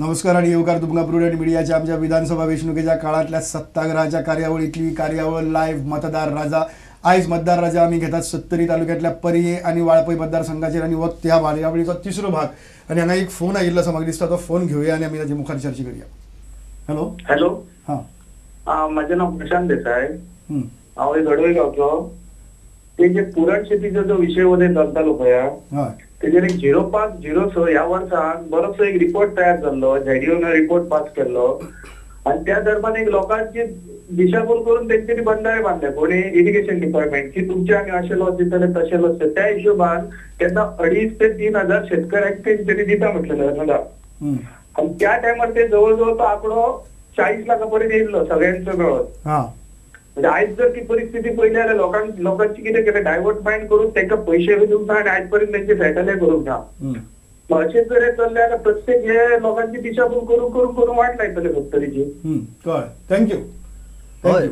नमस्कार आणि येवकार तुमकां प्रुडंट मिडियाच्या आमच्या विधानसभा वेंचणुकेच्या काळांतल्या सत्ताग्रहाच्या कार्यावळीतली कार्यावळ लायव्ह मतदार राजा. आयज मतदार राजा आमी घेतात सत्तरी तालुक्यांतल्या पर्ये आनी वाळपय मतदारसंघाचेर आनी हो त्या कार्यावळीचो तिसरो भाग. आनी हांगा एक फोन आयिल्लो आसा, म्हाका दिसता तो फोन घेवया आनी आमी ताचे मुखार चर्चा करूया. हॅलो. हॅलो. हां, म्हजें नांव प्रशांत देसाय, हांव गडवे गांवचो. ते जे पुरण शेतीचो जो विशय वयर चलतालो पळया, तेजेर एक 0506 ह्या वर्सान बरोसो एक रिपोर्ट तयार जाल्लो, झेडीओन रिपोर्ट पास केल्लो आनी त्या दरम्यान एक लोकांची दिशाभूल करून तेंच्यांनी बंधारे बांदले, कोणी इरिगेशन डिपार्टमेंट की तुमचे आमी अशें लॉस दितले तशें लॉस. त्या हिशोबान तेन्ना 2500 ते 3000 शेतकऱ्यांक तेंच्यांनी दिता म्हटलेलें अनुदान आनी त्या टायमार ते जवळ जवळ तो आंकडो 40 लाखां पर्यंत येयल्लो सगळ्यांचो मेळोन. म्हणजे आयज जर ती परिस्थिती पळयली जाल्यार लोकांची कितें केलें, डायवर्ट मायंड करून तांकां पयशे बी दिवंक ना आनी आयज पर्यंत तेंचे सेटलय करूंक ना. अशें जर हें चल्लें जाल्यार प्रत्येक हे लोकांची दिशाभूल करून करून करून वाट लायतले सत्तरीची. कळ्ळें, thank you. हय,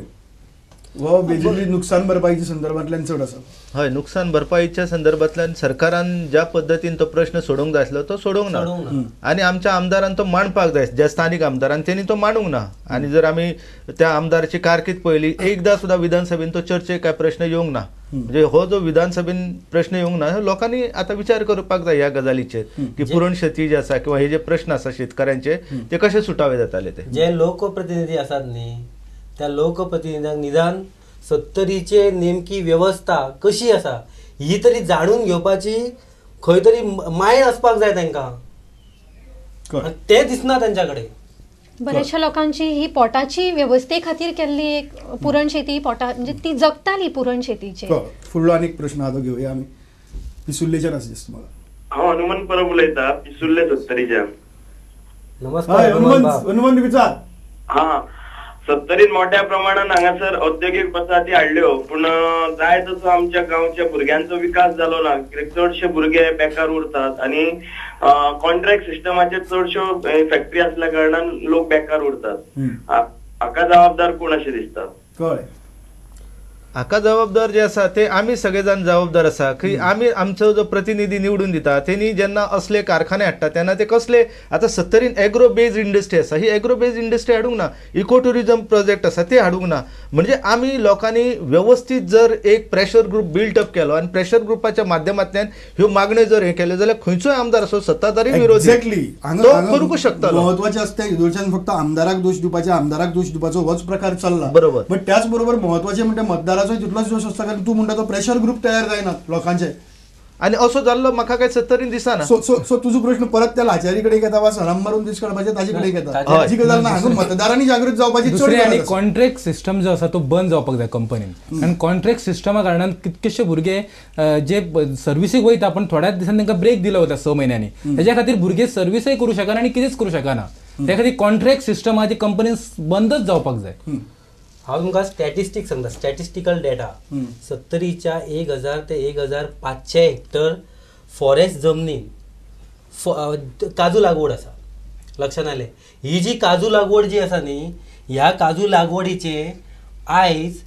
हो बेजिकली नुकसान भरपाईच्या संदर्भांतल्यान चड आसा. हय, नुकसान भरपाईच्या संदर्भांतल्यान सरकारान ज्या पद्दतीन तो प्रश्न सोडोवंक जाय आसलो तो सोडोवंक ना आनी आमच्या आमदारान तो मांडपाक जाय, ज्या स्थानीक आमदारान तेणी तो मांडूंक ना. आनी जर आमी त्या आमदाराची कारकीर्द पळयली, एकदां सुद्दां विधानसभेन तो चर्चेक काय प्रश्न येवंक ना. म्हणजे हो जो विधानसभेन प्रश्न येवंक ना, लोकांनी आतां विचार करपाक जाय ह्या गजालीचेर की पुरण शेती जी आसा किंवा हे जे प्रश्न आसा शेतकऱ्यांचे ते कशे सुटावे जाताले. ते जे लोकप्रतिनिधी आसात न्ही, त्या लोकप्रतिनिध्यांक निदान सत्तरीचे नेमकी वेवस्था कशी आसा ही तरी जाणून घेवपाची खंय तरी मायंड आसपाक जाय तांकां, ते दिसना तांच्या कडेन. बऱ्याचशा लोकांची ही पोटाची वेवस्थे खातीर केल्ली एक पुरण शेती, पोटा म्हणजे ती जगताली पुरण शेतीचे. फुडलो आनी एक प्रश्न आतां घेवया आमी पिसुल्लेच्यान आसा दिसता म्हाका. हांव हनुमंत परब उलयता, पिसुल्ले सत्तरीच्यान. नमस्कार हनुमंत, विचार. हा, सत्तरीन मोठ्या प्रमाणात हांगासर औद्योगिक वसाहती हाडल्यो, पूण जाय तसो आमच्या गांवच्या भुरग्यांचो विकास जालो ना. कित्याक चडशे भुरगे बेकार उरतात आनी कॉन्ट्रॅक्ट सिस्टमाचेर चडश्यो फॅक्टरी आसल्या कारणान लोक बेकार उरतात. हाका जबाबदार कोण अशें दिसता? कळ्ळें. हाका जबाबदार जे आसा ते आमी सगळे जाण जबाबदार आसा की आमी आमचो जो प्रतिनिधी निवडून दिता तेणी जेन्ना असले कारखाने हाडटा तेन्ना ते कसले, आतां सत्तरीन एग्रो बेज इंडस्ट्री आसा, ही एग्रो बेज इंडस्ट्री हाडूंक ना, इको ट्युरिजम प्रोजेक्ट आसा ते हाडूंक ना. म्हणजे आमी लोकांनी वेवस्थीत जर एक प्रेशर ग्रूप बिल्ट अप केलो आनी प्रेशर ग्रुपाच्या माध्यमांतल्यान ह्यो मागण्यो जर हे केल्यो जाल्यार खंयचोय आमदार आसो, सत्ताधारी विरोधी, एक्झॅक्टली तो करूंक शकता. म्हत्वाचें आसता हेदोळच्यान फक्त आमदाराक दोश दिवपाचे, आमदाराक दोश दिवपाचो होच प्रकार चल्ला, बरोबर. बट त्याच बरोबर म्हत्वाचें म्हणजे मतदाराचो तितलोच दोश आसता, कारण तूं म्हणटा तो प्रेशर ग्रूप तयार जायना लोकांचे आनी असो जाल्लो म्हाका काय सत्तरीन दिसना. सो सो सो तुजो प्रश्न परत त्या लाचारी कडेन येता वा सराम मारून दीस काडपाचे ताजे कडेन येता, जी गजाल ना. हांगा मतदारांनी जागृत जावपाची. दुसरी आनी कॉन्ट्रॅक्ट सिस्टम जो आसा तो बंद जावपाक जाय कंपनीन, कारण कॉन्ट्रॅक्ट सिस्टमा कारणान कितकेशे भुरगे जे सर्विसीक वयता पण थोड्याच दिसांनी तांकां ब्रेक दिलो वता 6 म्हयन्यांनी, तेज्या खातीर भुरगे सर्विसय करूं शकना आनी कितेंच करूं शकना. त्या खातीर कॉन्ट्रॅक्ट सिस्टम आहा ती कंपनीन बंदच जावपाक जाय. हांव तुमकां स्टॅटिस्टिक्स सांगता, स्टॅटिस्टिकल डेटा. सत्तरीच्या 1000 ते 1500 हेक्टर फॉरेस्ट जमनीन काजू लागवड आसा. लक्षांत आयलें? ही जी काजू लागवड जी आसा न्ही, ह्या काजू लागवडीचे आयज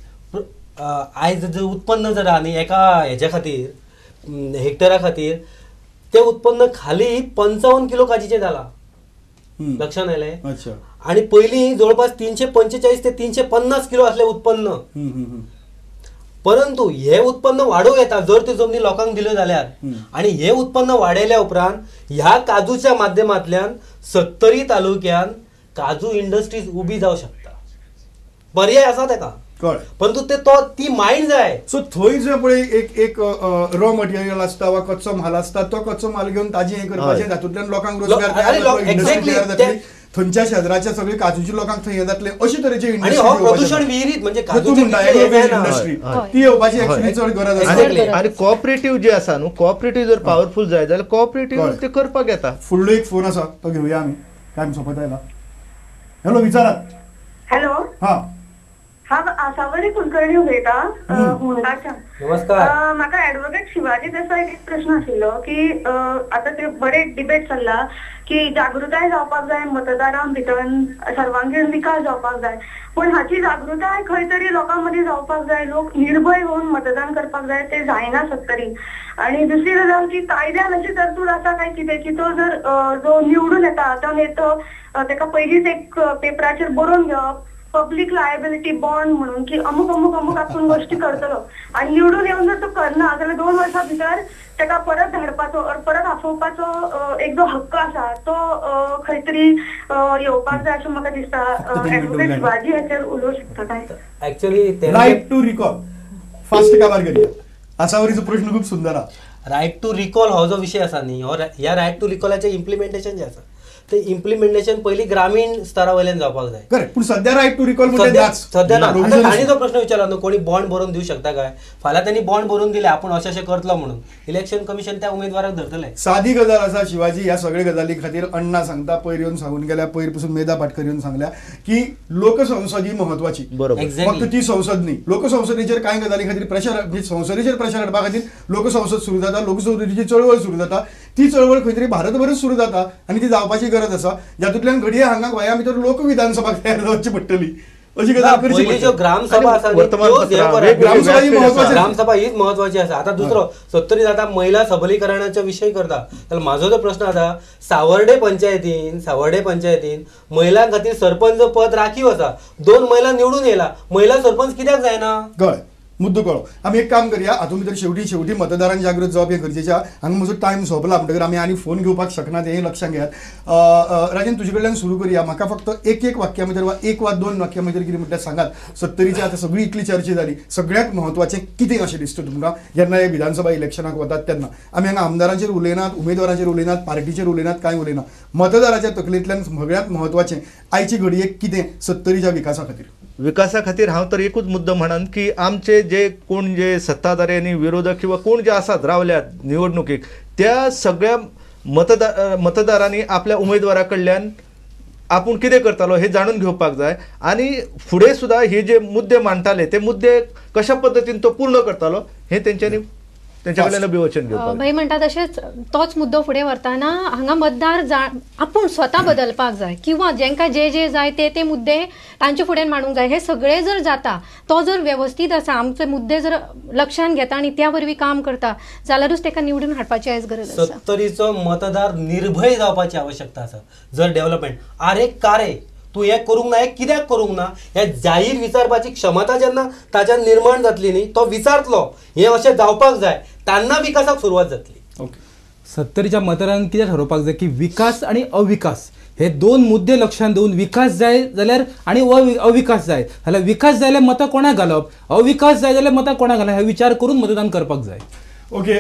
आयज जर उत्पन्न जर आहा न्ही एका हेज्या खातीर हेक्टरा खातीर, तें उत्पन्न खाली 55 किलो काजीचें जालां. लक्षांत आयलें? आनी पयलीं जवळपास 345 ते 350 किलो आसलें उत्पन्न. परंतु हे उत्पन्न वाडोवं येता जर त्यो जमनी लोकांक दिल्यो जाल्यार. आनी हे उत्पन्न वाडयल्या उपरांत ह्या काजूच्या माध्यमांतल्यान सत्तरी तालुक्यान काजू इंडस्ट्रीज उबी जावं शकता. पर्याय आसा तेका, परंतु ते तो ती मायंड जाय. सो थंय जे पळय एक एक रॉ मटेरियल आसता वा कच्चो म्हाल आसता, तो कच्चो म्हाल घेवन ताजी हें करपाचें, तातूंतल्यान लोकांक रोजगार तयार जातलो, थंयच्या शेजराच्या सगळे काजूच्या लोकांक थंय जातले, अशे तरेचे प्रदूषण विहिरीत म्हणजे इंडस्ट्री ती येवपाची एक्चुअली चड गरज आसा. आनी कोऑपरेटिव्ह जे आसा न्हू, कोऑपरेटिव्ह जर पावरफूल जाय जाल्यार कोऑपरेटिव्ह ते करपाक येता. फुडलो एक फोन आसा तो घेवया आमी, टायम सोंपत आयला. हॅलो, विचारात. हॅलो. हां, हांव आसावरी कुलकर्णी उलयता होंडाच्यान. नमस्कार. म्हाका एडवोकेट शिवाजी देसाय एक प्रश्न आशिल्लो की आतां ते बरे डिबेट चल्ला की जागृताय जावपाक जाय मतदारां भितर, सर्वांगीण विकास जावपाक जाय, पूण हाची जागृताय खंय तरी लोकां मदीं जावपाक जाय, लोक निर्भय होवन मतदान करपाक जाय, ते जायना सत्तरी. आनी दुसरी गजाल की कायद्यान अशी तरतूद आसा काय कितें की तो जर जो निवडून येता तो नेतो ताका पयलींच एक पेपराचेर बरोवन घेवप पब्लीक लायबिलिटी बॉन्ड म्हणून की अमुक अमुक अमुक आपूण गोष्टी करतलो आनी निवडून येवन जर तो करना जाल्यार 2 वर्सां भितर ताका परत धाडपाचो परत आफोवपाचो एक जो हक्क आसा तो खंय तरी येवपाक जाय अशें म्हाका दिसता. एडवोकेट शिवाजी हाचेर उलोवंक शकता काय? Actually right to recall fast काबार करूया. आसावरीचो प्रश्न खूब सुंदर आसा. रायट टू रिकॉल हो जो विशय आसा न्ही, हो ह्या रायट टू रिकॉलाचें इम्प्लिमेंटेशन जें आसा ते इम्प्लिमेंटेशन पयलीं ग्रामीण स्तरा वयल्यान जावपाक जाय. करेक्ट. पूण सध्या रायट टू रिकॉल सध्या ना. आतां तांणी जो प्रश्न विचारला न्हू, कोणी बॉन्ड बरोवन दिवं शकता काय, फाल्यां त्यांनी बॉन्ड बरोवन दिले आपूण अशें अशें करतलो म्हणून, इलेक्शन कमिशन त्या उमेदवाराक धरतले. सादी गजाल आसा शिवाजी, ह्या सगळे गजाली खातीर अण्णा सांगता, पयर येवन सांगून गेल्या, पयर पसून मेधा पाटकर येवन सांगल्या की लोकसंसद ही म्हत्वाची. बरोबर. फक्त ती संसद न्ही, लोकसंसदेचेर कांय गजाली खातीर प्रेशर, म्हणजे संसदेचेर प्रेशर हाडपा खातीर लोकसंसद सुरू जाता, लोकसंसदेची चळवळ सुरू जाता, ती चळवळ खंय तरी भारतभरच सुरू जाता आनी ती जावपाची गरज आसा, जातूंतल्यान घडये हांगा गोंया भितर लोक विधानसभा तयार जावची पडटली अशी गजाल करची. पयलीं ज्यो ग्रामसभा आसा, ग्रामसभा हीच म्हत्वाची आसा. आतां दुसरो सत्तरी आतां महिला सबलीकरणाचो विशय करता जाल्यार म्हाजो जो प्रश्न आसा, सावर्डे पंचायतीन महिलां खातीर सरपंच पद राखीव आसा, 2 महिला निवडून येयला, महिला सरपंच कित्याक जायना? कळ्ळें, मुद्दो कळ्ळो. आमी एक काम करया, हातूंत भितर शेवटी शेवटी मतदारान जागृत जावप हें गरजेचें. हांगा म्हजो टायम सोंपला म्हणटकीर आमी आनी फोन घेवपाक शकना तें लक्षांत घेयात. राजन, तुजे कडल्यान सुरू करया. म्हाका फक्त एक एक वाक्या भितर वा एक वा 2 वाक्यां भितर कितें म्हणटा सांगात. सत्तरीची आतां सगळी इतली चर्चा जाली, सगळ्यांत म्हत्वाचें कितें अशें दिसता तुमकां जेन्ना हे विधानसभा इलेक्शनाक वतात तेन्ना? आमी हांगा आमदारांचेर उलयनात, उमेदवारांचेर उलयनात, पार्टीचेर उलयनात, कांय उलयना. मतदाराच्या तकलेंतल्यान सगळ्यांत म्हत्वाचें आयची घडयेक कितें सत्तरीच्या विकासा खातीर? विकासा खातीर हांव तर एकूच मुद्दो म्हणन की आमचे जे कोण जे सत्ताधारी आनी विरोधक किंवा कोण जे आसात रावल्यात निवडणुकीक, त्या सगळ्या मतदारांनी आपल्या उमेदवारा कडल्यान आपूण कितें करतालो हे जाणून घेवपाक जाय आनी फुडें सुद्दां हे जे मुद्दे मांडटाले ते मुद्दे कशा पद्दतीन तो पूर्ण करतालो हे तेंच्यांनी तेंच्या कडल्यान अभिवचन घेवपाक. भाई म्हणटा तशेंच तोच मुद्दो फुडें व्हरतना हांगा मतदार आपूण स्वता बदलपाक जाय किंवा जेंकां जे जे जाय ते ते मुद्दे तांचे फुडें मांडूंक जाय. हे सगळे जर जाता, तो जर वेवस्थीत आसा, आमचे मुद्दे जर लक्षांत घेता आनी त्या वरवीं काम करता जाल्यारूच ताका निवडून हाडपाची आयज गरज आसा. सत्तरीचो मतदार निर्भय जावपाची आवश्यकता आसा. जर डेव्हलपमेंट आरे कारे तूं हें करूंक ना, हें कित्याक करूंक ना, हें जाहीर विचारपाची क्षमता जेन्ना ताच्यान निर्माण जातली न्ही, तो विचारतलो हें अशें जावपाक जाय, तेन्ना विकासाक सुरवात जातली. ओके, सत्तरीच्या मतदारान कितें ठरोवपाक जाय की विकास आनी अविकास हे 2 मुद्दे लक्षांत दवरून विकास जाय जाल्यार आनी अविकास जाय जाल्यार विकास जाय जाल्यार मतां कोणाक घालप, अविकास जाय जाल्यार मतां कोणाक घालप, हे विचार करून मतदान करपाक जाय. ओके,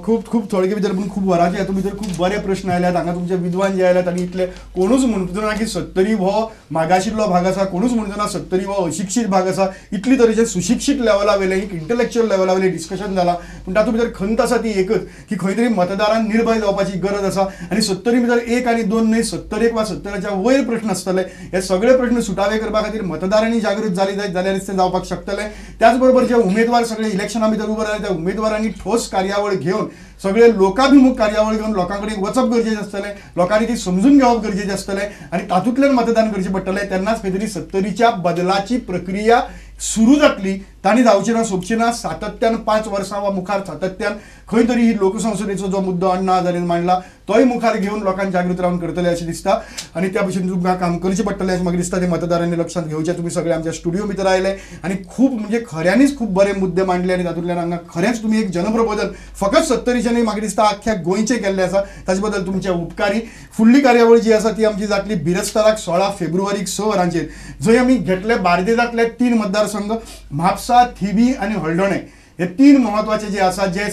खूब खूब थोडे भितर पूण खूब वरांचे हातूंत भितर खूब बरे प्रश्न आयल्यात. हांगा तुमचे विद्वान जे आयल्यात आनी इतले कोणूच म्हणचो ना की सत्तरी हो मागाशिल्लो भाग आसा, कोणूच म्हणचो ना सत्तरी हो अशिक्षीत भाग आसा. इतली तरेचे सुशिक्षीत लेवला वयलें, एक इंटलेक्च्युअल लेवला वयलें डिस्कशन जालां, पूण तातूंत भितर खंत आसा ती एकच की खंय तरी मतदारान निर्भय जावपाची गरज आसा आनी सत्तरी भितर 1 आनी 2 न्हय 70 वा 70च्या वयर प्रश्न आसतले. हे सगळे प्रश्न सुटावे करपा खातीर मतदारांनी जागृत जाली जायत जाल्यारच ते जावपाक शकतले. त्याच बरोबर जे उमेदवार सगळे इलेक्शना भितर उबे रावले त्या उमेदवारांनी ठोस कार्यावळ घेवन, सगळे लोकाभिमुख कार्यावळ घेवन लोकां कडेन वचप गरजेचें आसतलें, लोकांनी ती समजून घेवप गरजेचें आसतलें आनी तातूंतल्यान मतदान करचें पडटलें. तेन्नाच खंय तरी सत्तरीच्या बदलाची प्रक्रिया सुरू जातली. तांणी जावची ना, सोंपची ना. सातत्यान 5 वर्सां वा मुखार सातत्यान खंय तरी ही लोकसंसदेचो जो मुद्दो अण्णा हजारेन मांडला तोय मुखार घेवन लोकांक जागृत रावन करतले अशें दिसता आनी त्या भशेन तुमकां काम करचें पडटलें अशें म्हाका दिसता. ते मतदारांनी लक्षांत घेवचें. तुमी सगळे आमच्या स्टुडियो भितर आयले आनी खूब म्हणजे खऱ्यांनीच खूब बरे मुद्दे मांडले आनी तातूंतल्यान हांगा खरेंच तुमी एक जनप्रबोधन फकत सत्तरीचें न्हय, म्हाका दिसता आख्ख्या गोंयचें केल्लें आसा. ताचे बद्दल तुमचे उपकारी. फुडली कार्यावळ जी आसा ती आमची जातली बिरेस्ताराक 16 फेब्रुवारीक 6 वरांचेर, जंय आमी घेतले बार्देजांतले 3 मतदारसंघ, म्हापसा, थिवी आनी हळदोणें हे 3 म्हत्वाचे जे आसा, जे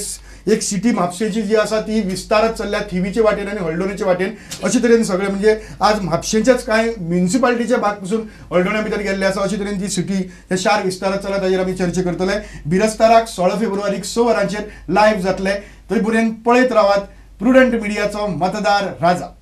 एक सिटी म्हापशेची जी आसा ती विस्तारत चल्ल्या थिवीचे वाटेन आनी हळदोणेचे वाटेन. अशे तरेन सगळे म्हणजे आज म्हापशेंच्याच कांय म्युनिसिपालिटीचे भाग पसून हळदोण्या भितर गेल्ले आसा. अशे तरेन ती सिटी ते शार विस्तारत चल्ला, ताजेर आमी चर्चा करतले. बिरेस्ताराक 16 फेब्रुवारीक 6 वरांचेर लायव्ह जातले. थंय पर्यंत पळयत रावात प्रुडंट मिडियाचो मतदार राजा.